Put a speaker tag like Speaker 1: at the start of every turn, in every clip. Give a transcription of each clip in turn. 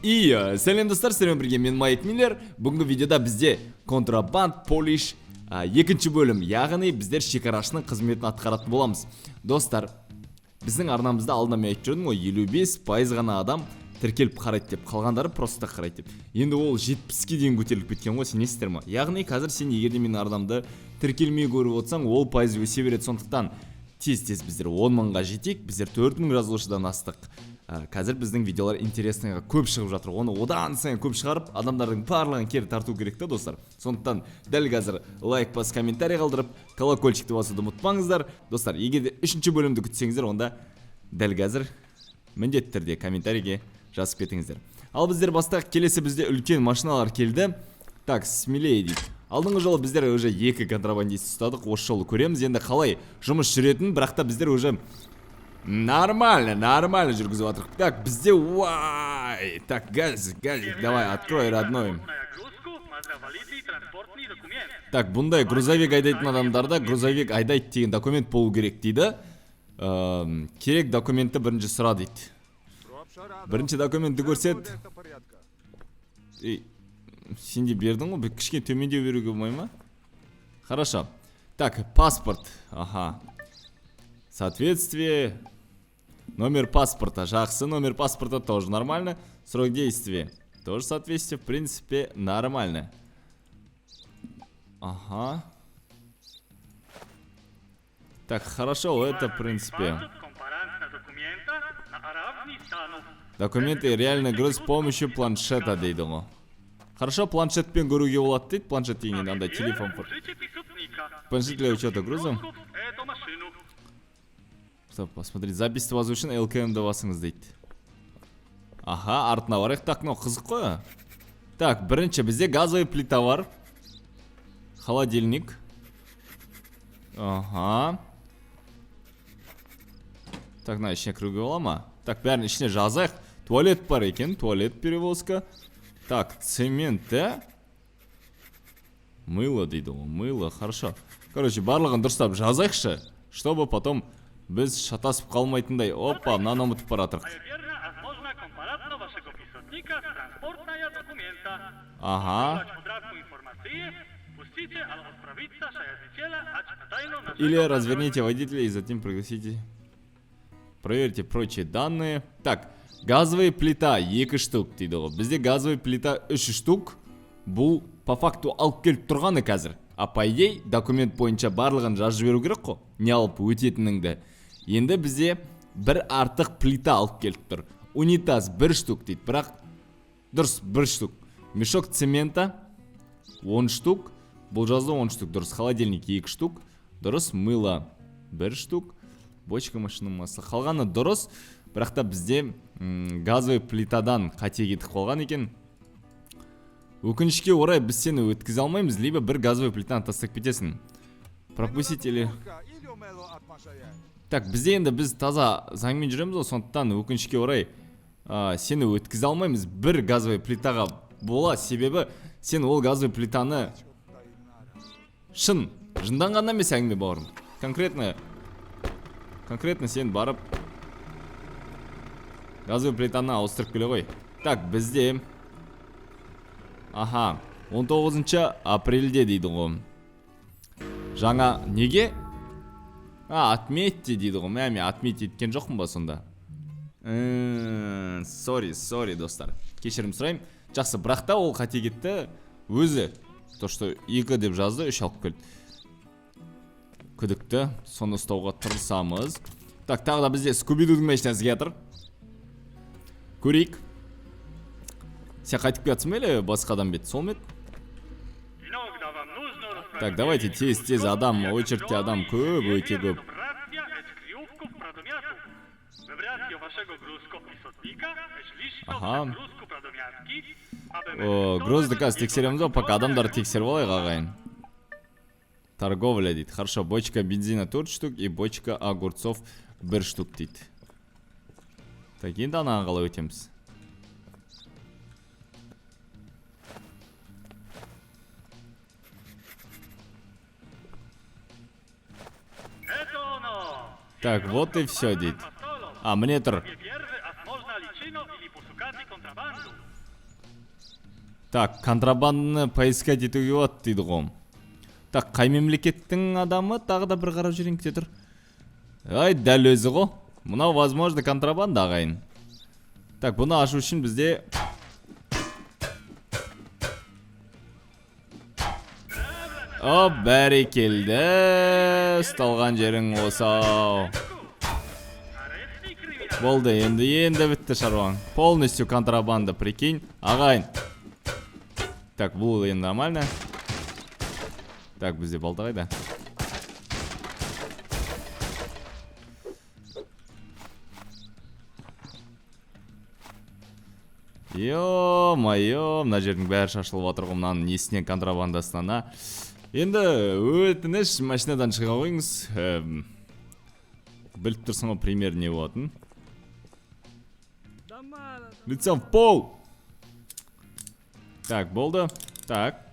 Speaker 1: И сәлем, достар, сіздермен бірге мен, Майк Миллер. Бүгінгі видеода бізде Контрабанд Полиш екінші бөлім, яғни біздер шекарашының қызметін атқаратын боламыз. Достар, біздің арнамызда алдында мен айтып жүрдім ғой, 55% ғана адам тіркеліп қарайды деп, қалғандары просто қарайды деп. Енді ол 70-ке дейін көтеріліп кеткен ғой, сенесіздер ма? Яғни қазір сен егер де менің арнамды тіркелмей көріп отырсаң, ол пайыз өсе береді. Сондықтан тез-тез біздер 10 мыңға жетейік, біздер 4 мың жазылушыдан астық. Қазір біздің видеолар интересныйға көп шығып жатыр, оны одан сайын көп шығарып, адамдардың барлығын кері тарту керек та, достар. Сондықтан дәл қазір лайк бас, комментарий қалдырып, колокольчикті басуды ұмытпаңыздар. Достар, егер де үшінші бөлімді күтсеңіздер, онда дәл қазір міндетті түрде комментарийге жазып кетіңіздер. Ал біздер бастайық. Келесі бізде үлкен машиналар келді. Так, смелее дейді. Алдыңғы жолы біздер уже екі контрабандист ұстадық, осы жолы көреміз енді қалай жұмыс жүретінін, бірақ та біздер уже нормально, нормально жүргізіп жатырмық. Так, бізде, уай, так, газ, газик, давай, открой, родной. Так, бұндай грузовик айдайтын адамдарда грузовик айдайды деген документ болу керек дейді. Керек документті бірінші сұра дейді. Бірінші документті көрсет. Ей, сен де бердің ғой, бір кішкене төмендеу беруге болмай ма? Хорошо. Так, паспорт. Ага. Соответствие. Номер паспорта. Жақсы, номер паспорта тоже нормально. Срок действия. Тоже соответствие, в принципе, нормально. Ага. Так, хорошо, это, в принципе. Документы реально груз с помощью планшета дейді ғой. Хорошо, планшетпен көруге болады дейді. Планшет деген андай телефон. Планшет для учета груза. Стоп, посмотреть. Запись басу үшін ЛКМ-ді басыңыз дейді. Аха, артына барайық. Так, мынау қызық қой. Так, бірінші бізде газовый плита бар. Холодильник. Ага. Так, мына ішіне кіруге бола ма? Так, бәрін ішіне жазайық. Туалет бар екен, туалет перевозка. Так, цемент, да? Мыло дейді ғой, мыло, хорошо. Короче, барлығын дұрыстап жазайықшы, чтобы потом біз шатасып қалмайтындай. Опа, мынаны ұмытып бара жатырық. Ага. Или разверните водителя и затем пригласите. Проверьте прочие данные. Так, газовая плита 2 штук дейді ғой. Бізде газовая плита 3 штук. Бұл по факту алып келіп тұрғаны қазір. А по идее документ бойынша барлығын жазып жіберу керек қой, не алып өтетініңді. Енді бізде бір артық плита алып келіп тұр. Унитаз 1 штук дейді, бірақ дұрыс 1 штук. Мешок цемента 10 штук. Бұл жазды 10 штук, дұрыс. Холодильник 2 штук, дұрыс. Мыло 1 штук. Бочка машина масла. Қалғаны дұрыс, бірақ та бізде газовый плитадан қате кетіп қалған екен. Өкінішке орай біз сені өткізе алмаймыз, либо бір газовый плитаны тастап кетесің. Пропустить или... Так, бізде енді біз таза заңмен жүреміз ғой, сондықтан өкінішке орай, сені өткізе алмаймыз бір газовый плитаға бола, себебі сен ол газовый плитаны шын жынданғаннан емес әңгіме, бауырым. Конкретно, конкретно сен барып газовый плитаны ауыстырып келе ғой. Так, бізде аха, 19 апрельде дейді ғой. Жаңа неге? А, отметьте дейді ғой. Мә, мен отметить еткен жоқпын ба сонда? Сори, сори, достар. Кешірім сұраймын. Жақсы, бірақ та ол қате кетті. Өзі то, что 2 деп жазды, 3 алып келді. Күдікті, соны ұстауға тырысамыз. Так, тағы да бізде Скуби-Дудің машинасы келатыр. Көрейік. Сен қайтып келатсың ба или басқа адам бет? Сол ма еді? Так, давайте тез-тез адам, очередьте адам көп, өте көп. Аха. О, грузды қазір тексереміз ғой, пока адамдарды тексеріп алайық, ағайын. Торговля дейді. Хорошо, бочка бензина 4 штук и бочка огурцов 1 штук дейді. Так, енді анаған қалай өтеміз? Так, вот и все дейді. А, міне тұр. Так, контрабанданы поискать етуге болады дейді ғой. Так, қай мемлекеттің адамы? Тағы да бір қарап жүрейін, күте тұр. Ай, дәл өзі ғой. Мынау, возможно, контрабанда, ағайын. Так, бұны ашу үшін бізде О, бәрекелді. Ұсталған жерің осы-ау. Болды, енді бітті шаруаң. Полностью контрабанда, прикинь. Ағайын. Так, бұл енді нормально. Так, бізде балта қайда? Ё-моё, мына жердің бәрі шашылып жатыр ғой, мынаның несінен, контрабандасынан, а? Енді өтініш, машинадан шыға қойыңыз. Біліп тұрсың ғой пример не болатынын. Лицом в пол. Так, болды. Так.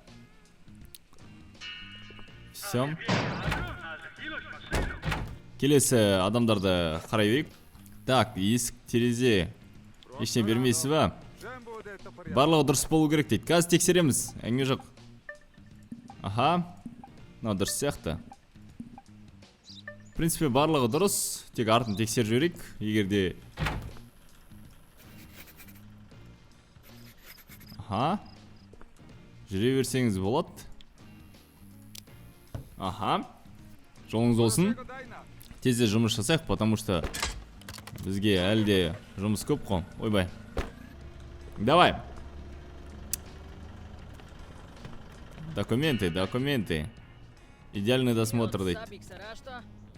Speaker 1: Всё. Келесі адамдарды қарай берейік. Так, есік, терезе. Ештеңе бермейсіз ба? Барлығы дұрыс болу керек дейді. Қазір тексереміз. Әңгіме жоқ. Аха. Мынау дұрыс сияқты. В принципе, барлығы дұрыс. Тек артын тексеріп жіберейік. Егер де Аха. Жүре берсеңіз болады. Аха. Жолыңыз болсын. Тезде жұмыс жасайық, потому что бізге әлі де жұмыс көп қой. Ойбай. Давай. Документы, документы. Идеальный досмотр дейді.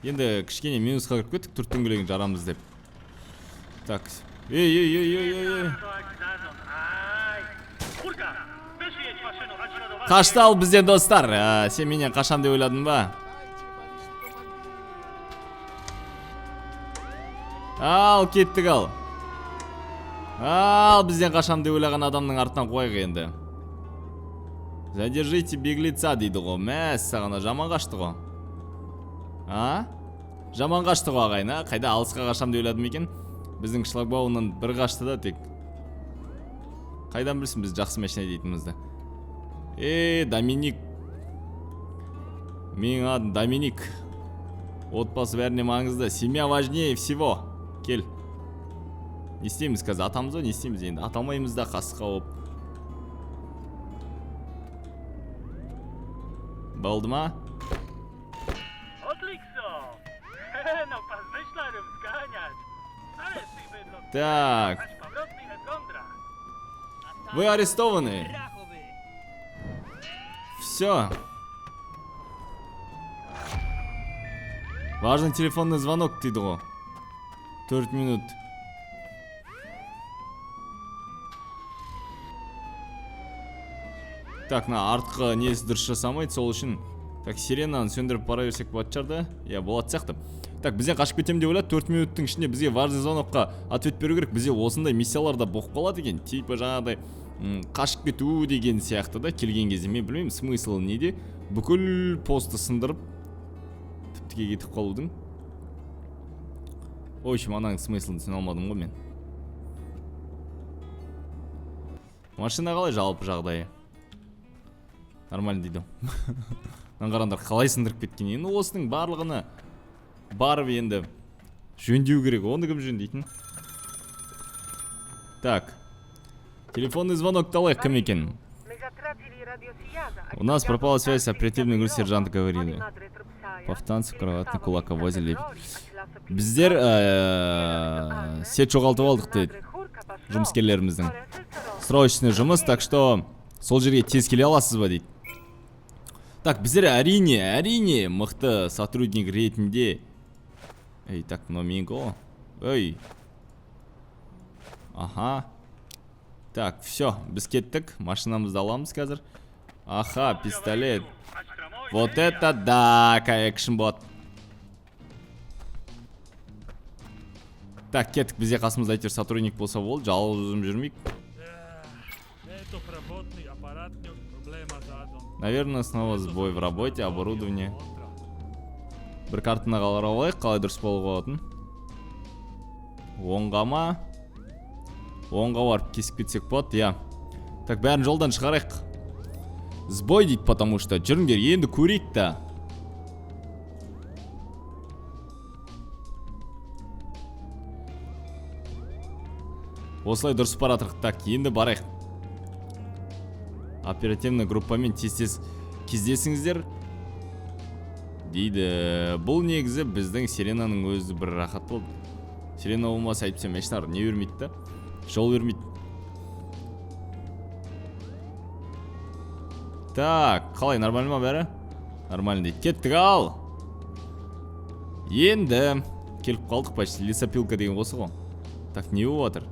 Speaker 1: Енді кішкене минусқа кіріп кеттік, төрт дөңгелегін жарамыз деп. Так. Ей, ей, ей, ей, ей, ей. Қашты ал бізден, достар. Сен менен қашам деп ойладың ба? Ал, кеттік ал. Ал, бізден қашам деп ойлаған адамның артынан қуайық енді. Задержите беглеца дейді ғой. Мәссаған, жаман қашты ғой. А? Жаман қашты ғой, ағайын, а? Қайда алысқа қашам деп ойладым екен? Біздің шлагбаумнан бір қашты да тек. Қайдан білсін біз жақсы машина дейтінімізді. Доминик. Менің атым Доминик. Отбасы бәріне маңызды. Семья важнее всего. Кел. Не істейміз қазір? Атамыз ғой, не істейміз енді? Аталмаймыз да қасқа болып. Болды ма? Так. Вы арестованы. Все. Важный телефонный звонок дейді ғой. 4 минут. Так, мына артқы несі дұрыс жасамайды, сол үшін. Так, сиренаны сөндіріп бара берсек болатын шығар да? Иә, болатын сияқты. Так, бізден қашып кетемін деп ойлады. 4 минуттың ішінде бізге важный звонокқа ответ беру керек. Бізде осындай миссиялар да болып қалады екен. Типа жаңағыдай, қашып кету деген сияқты да, келген кезде мен білмеймін, смысл неде? Бүкіл постты сындырып тіптіге кетіп қалудың. В общем, ананың смыслын түсіне алмадым ғой мен. Машина қалай жалпы жағдайы? Нормально дейді. Мынаны қараңдар, қалай сындырып кеткен. Енді осының барлығыны барып енді жөндеу керек. Оны кім жөндейтін? Так. Телефонный звонок алайық, кім екен? У нас пропала связь с оперативной группой, сержант говорили. Повстанцы кроватный кулак возили. Біздер сет жоғалтып алдық дейді жұмыскерлеріміздің. Срочный жұмыс, так что сол жерге тез келе аласыз ба дейді. Так, біздер әрине мықты сотрудник ретінде. Эй, так, мынау менікі ғой. Эй. Аха. Так, все, біз кеттік. Машинамызды аламыз қазір. Аха, пистолет. Вот это да, экшн болады. Так, кеттік. Бізде қасымызда әйтеуір сотрудник болса болды, жалғыз өзім жүрмейік. Наверное, снова сбой в работе, оборудование. Бір картаны қарап алайық, қалай дұрыс болуға болатын. Оңға ма? Оңға барып кесіп кетсек болады, иә. Так, бәрін жолдан шығарайық. Сбой дейді, потому что. Жүріңдер, енді көрейік та. Осылай дұрыс баратырық. Так, енді барайық. Оперативный группамен тез-тез кездесіңіздер дейді. Бұл негізі біздің Сиренаның өзі бір рахат болды. Сирена болмаса әйтпесе машиналар не бермейді да, жол бермейді. Так, қалай, нормально ма бәрі? Нормально дейді. Кеттік ал. Енді келіп қалдық почти. Лесопилка деген осы ғой. Так, не болып жатыр?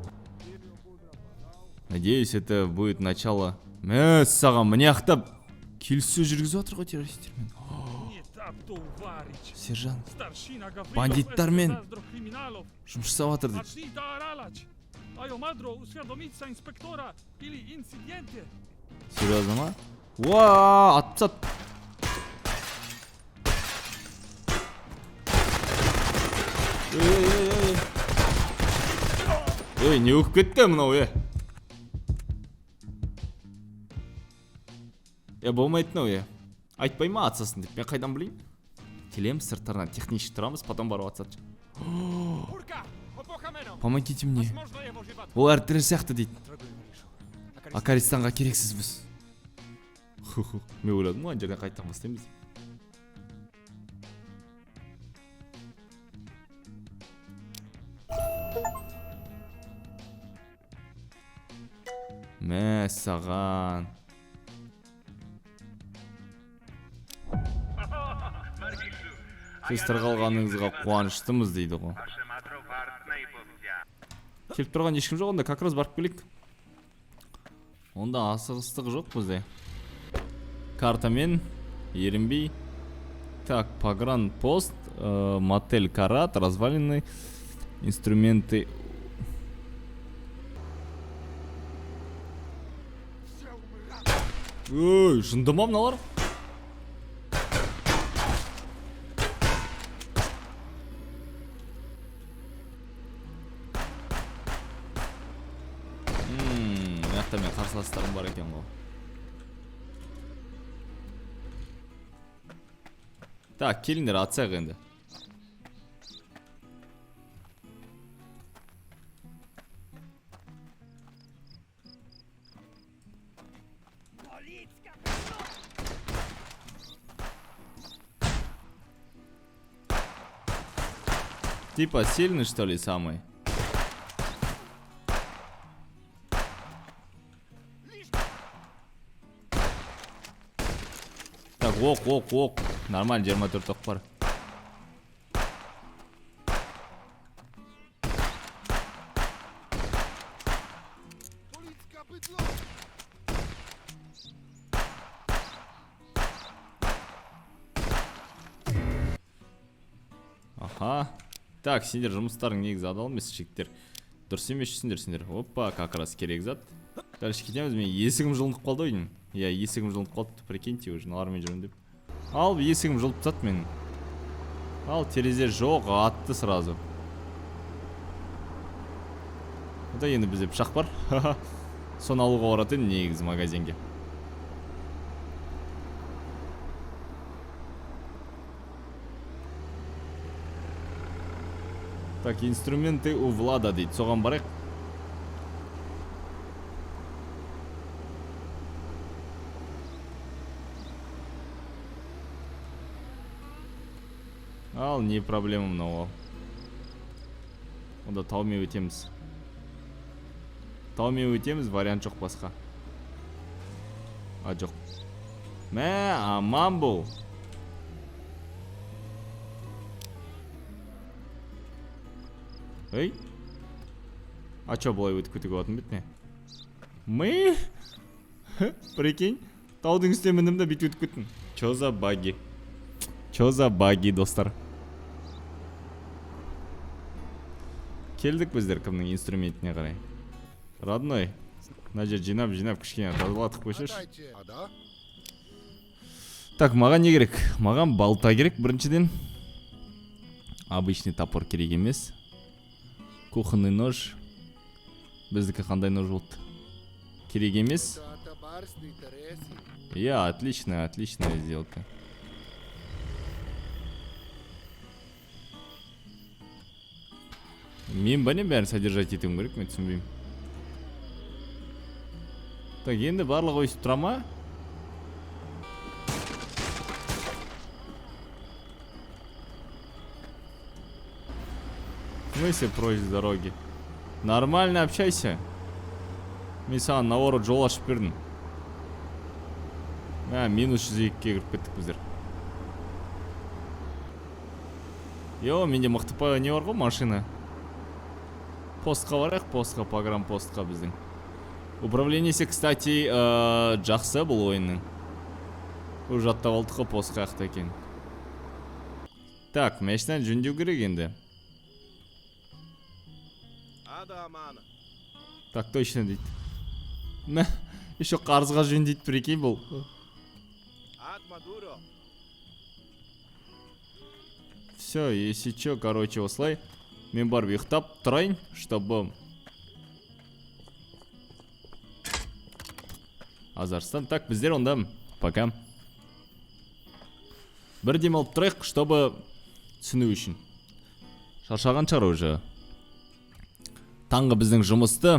Speaker 1: Надеюсь, это будет начало. Мәссаған, мына жақта келіссөз жүргізіп жатыр ғой террористермен. Сержант, бандиттармен жұмыс жасап жатыр дейді. Серьезно ма? Уа, атып тастады. Ей, ей, ей, ей. Ей, не болып кетті мынау, е? Е, болмайды мынау, е. Айтпай ма атсасын деп, мен қайдан білейін? Келеміз, сырттарынан технически тұрамыз, потом барып атсады. Помогите мне. Ол әрі сияқты дейді. Акаристанға керексіз біз. Ху-ху. Мен ойладым ғой, ана жерден қайтадан бастаймыз деп. Мәссаған. Сіз тірі қалғаныңызға қуаныштымыз дейді ғой. Келіп тұрған ешкім жоқ, онда как раз барып келейік. Онда асығыстық жоқ бізде. Картамен ерінбей. Так, погранпост, мотель Карат, развалины, инструменты. Ой, жынды ма мыналар? Мына жақта мен қарсыластарым бар екен ғой. Так, келіңдер, атсақ енді. Типа сильный, что ли, самый? Так, оқ, оқ, оқ. Нормально, 24 оқ бар. Аха. Так, сендер жұмыстарың негізі адал емес, жігіттер. Дұрыс емес жүрсіңдер сендер. Опа, как раз керек зат. Дальше кетеміз. Мен есігім жылынып қалды ғой деймін. Иә, есігім жылынып қалды, прикиньте, уже мыналармен жүрмін деп. Ал, есігім жылып тастады менің. Ал, терезе жоқ, атты сразу. Ода енді бізде пышақ бар. Соны алуға баратын едім негізі магазинге. Так, инструменты у Влада дейді. Соған барайық. Ал, не проблема мынау. Онда таумен өтеміз. Таумен өтеміз, вариант жоқ басқа. А, жоқ. Мә, аман бол. Ей? А чё, былай өтіп кетуге болатын бе еді не? Мы? Прикинь, таудың үстіне міндім де бүйтіп өтіп кеттім. Чё за баги? Чё за баги, достар? Келдік біздер кімнің инструментіне қарай. Родной, мына жер жинап-жинап кішкене тазалатып қойсайшы. Так, маған не керек? Маған балта керек біріншіден. Обычный топор керек емес. Кухонный нож. Біздікі қандай нож болды? Керек емес. Иә, отличная, отличная сделка. Мен ба не бәрін содержать етуім керек, мен түсінбеймін. Так, енді барлығы өйстіп тұра ма? В смысле прочь с дороги? Нормально общайся. Мен саған наоборот жол ашып бердім. Мә, минус 102-ге кіріп кеттік біздер. Йо, менде мықты не бар ғой, машина. Постқа барайық, постқа, погранпостқа біздің. Управлениесі, кстати, жақсы бұл ойынның. Уже жаттап алдық қой, пост қаяқта екен. Так, машинаны жөндеу керек енді. Так, точно дейді. Мә, еще қарызға жөндейді, прикинь, бұл. Все, если чё, короче, осылай. Мен барып ұйықтап тұрайын, чтобы Азарстан. Так, біздер онда пока бір демалып тұрайық, чтобы түсіну үшін. Шаршаған шығар уже. Таңғы біздің жұмысты.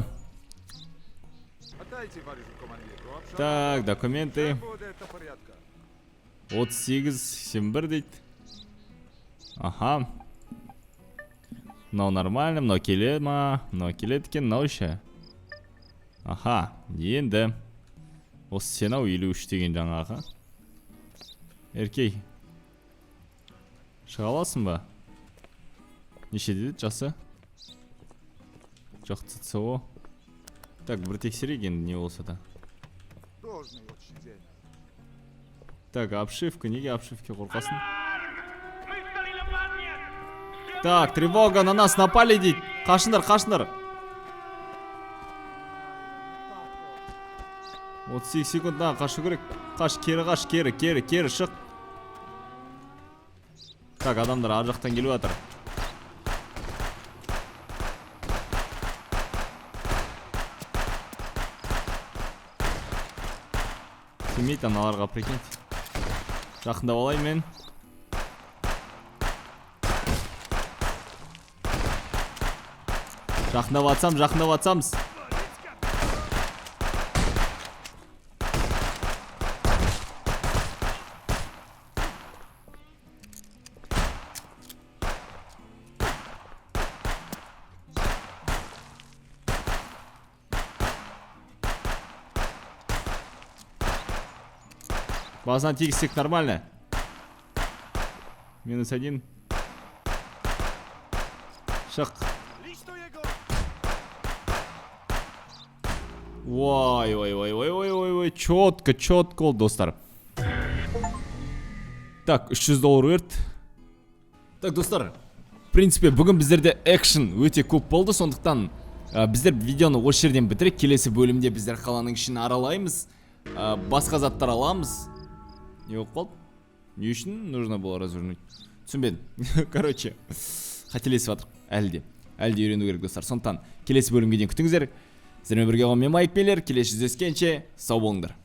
Speaker 1: Так, документы. 38,81 дейді. Аха. Мынау нормально, мынау келе ма? Мынау келеді екен, мынау ше. Аха, енді. Осы сен ау 53 деген жаңағы. Еркей. Шыға аласың ба? Неше деді жасы? Жоқ, ЦЦО. Так, бір тексерейік енді не болса да. Так, обшивка, неге обшивке қорқасың? Так, тревога, на нас напали дейді. Қашыңдар, қашыңдар. 38 секунд, на, қашу керек. Қаш, кері қаш, кері, кері, кері шық. Так, адамдар ар жақтан келіп жатыр. Тимейді аналарға, прикиньте. Жақындап алайын мен. Жақындап атсам, жақындап атсамыз. Басынан тигізсек нормально. Минус 1. Шық. Ой, ой, ой, ой, ой, ой, ой, четко, четко болды, достар. Так, 300 доллар берді. Так, достар, в принципе, бүгін біздерде экшн өте көп болды, сондықтан біздер видеоны осы жерден бітірек. Келесі бөлімде біздер қаланың ішін аралаймыз, басқа заттар аламыз. Не болып қалды? Не үшін нужно было развернуть? Түсінбедім. Короче, қателесіп жатырмық әлі де. Әлі де үйрену керек, достар. Сондықтан келесі бөлімге дейін күтіңіздер. Сіздермен бірге болған мен Майк Миллер. Келесі жүздескенше сау болыңдар.